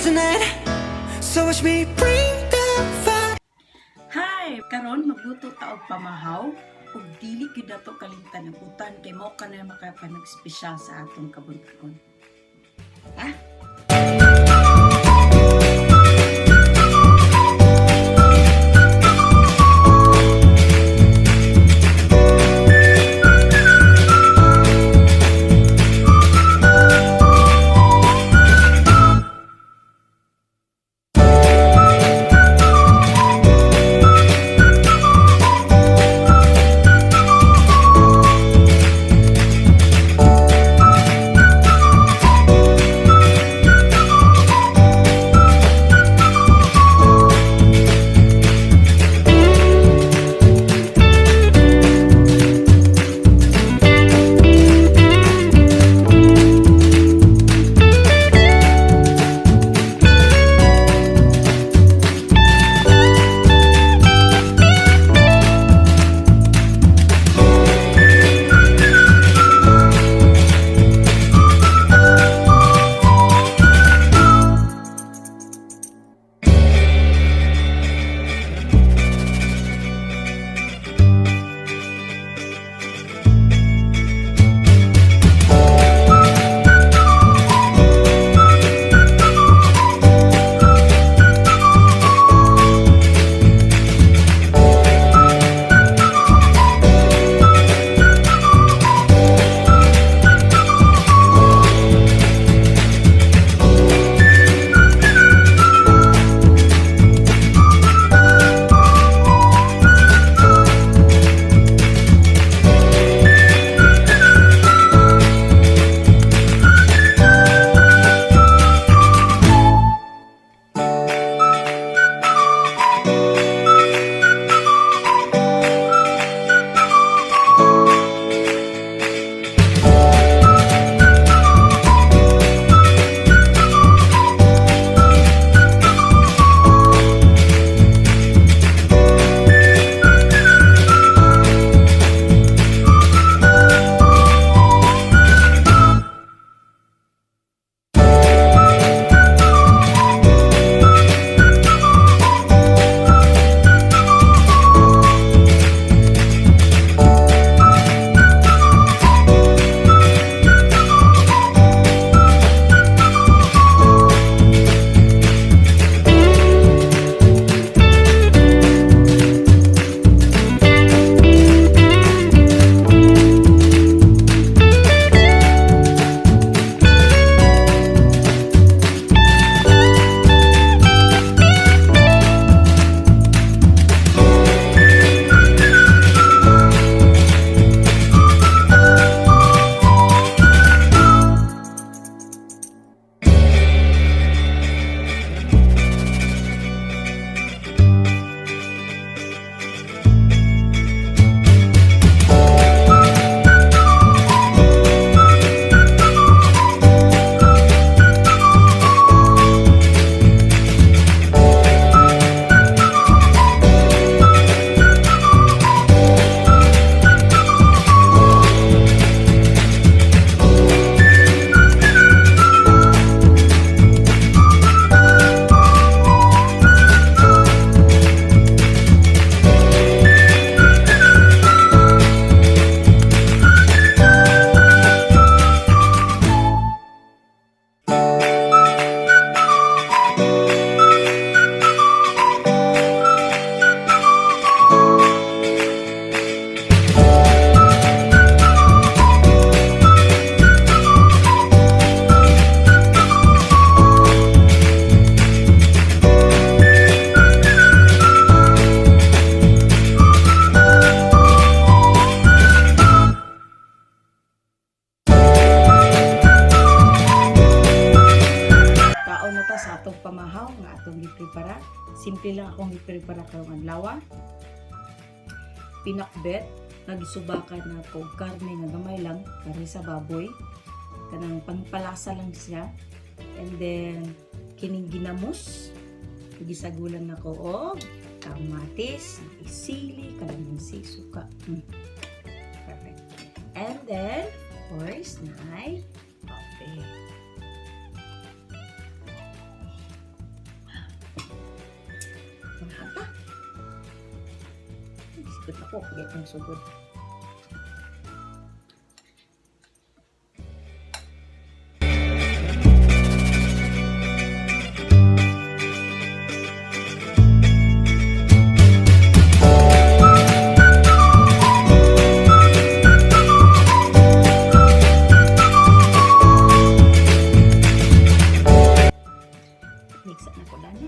tonight. So watch me bring the fire. Hi! Karon magluto ta og pamahaw ug dili gyud nato kalimtan ang utan kay mao kanay makapanag-espesyal sa atong kabuntagon. Ha? Kaon na ta sa atong pamahaw nga atong giprepara. Simple lang akong giprepara karong adlaw. Pinakbet nga gisubakan na og karne nga gamay lang, karne sa baboy. Kanang pangpalasa lang siya. And then kining ginamos, gisagulan nako og kamatis, sili, kalamansi, suka. Perfect. And then, of course, naay coffee. Ganahan ta. Sigot ako, kaya kong sugod. Mix na ko dana.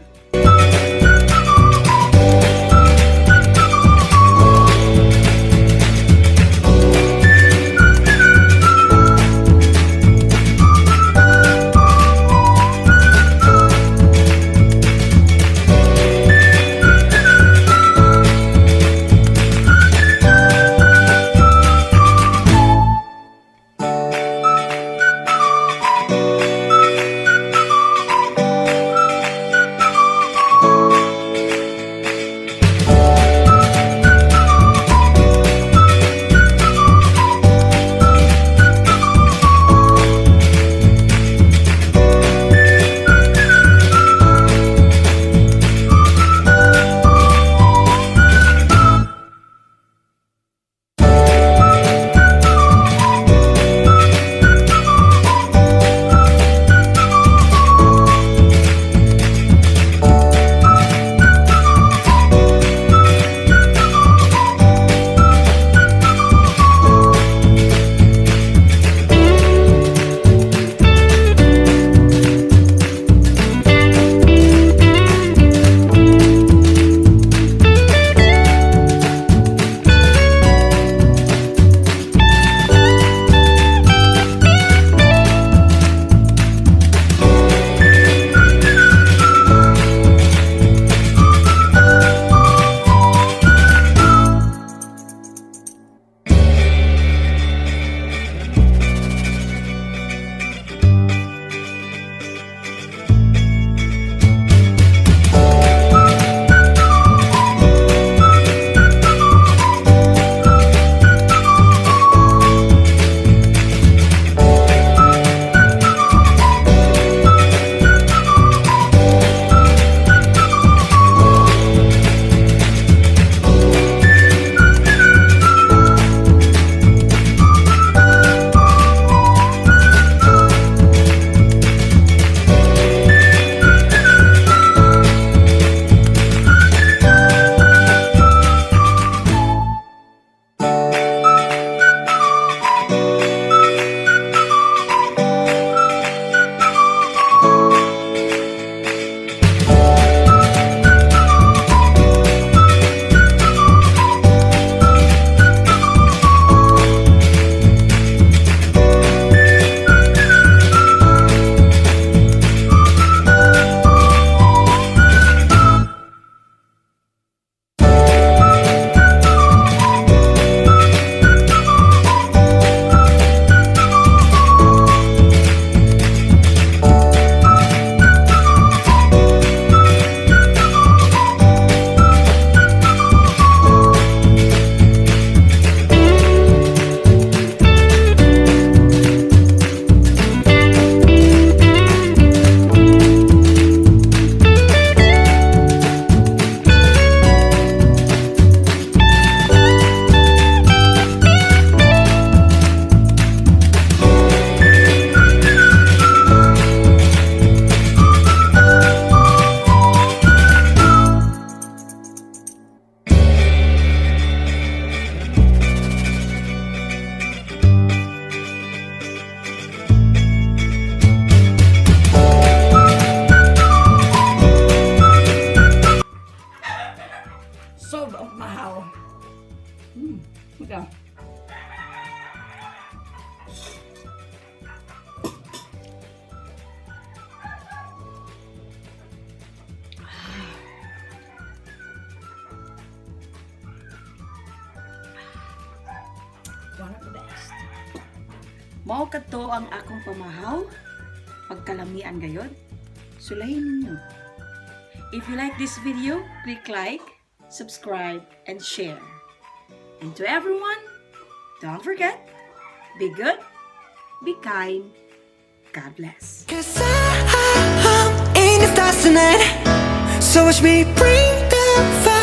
Sobrang mahaw. Ika. One of the best. Mao kadto ang akong pamahaw. Pagkalamian gayod. Sulahin ninyo. If you like this video, click like, subscribe, and share. And to everyone, don't forget, be good, be kind, God bless. 'Cause I'm in the stars tonight. So watch me bring the the fire.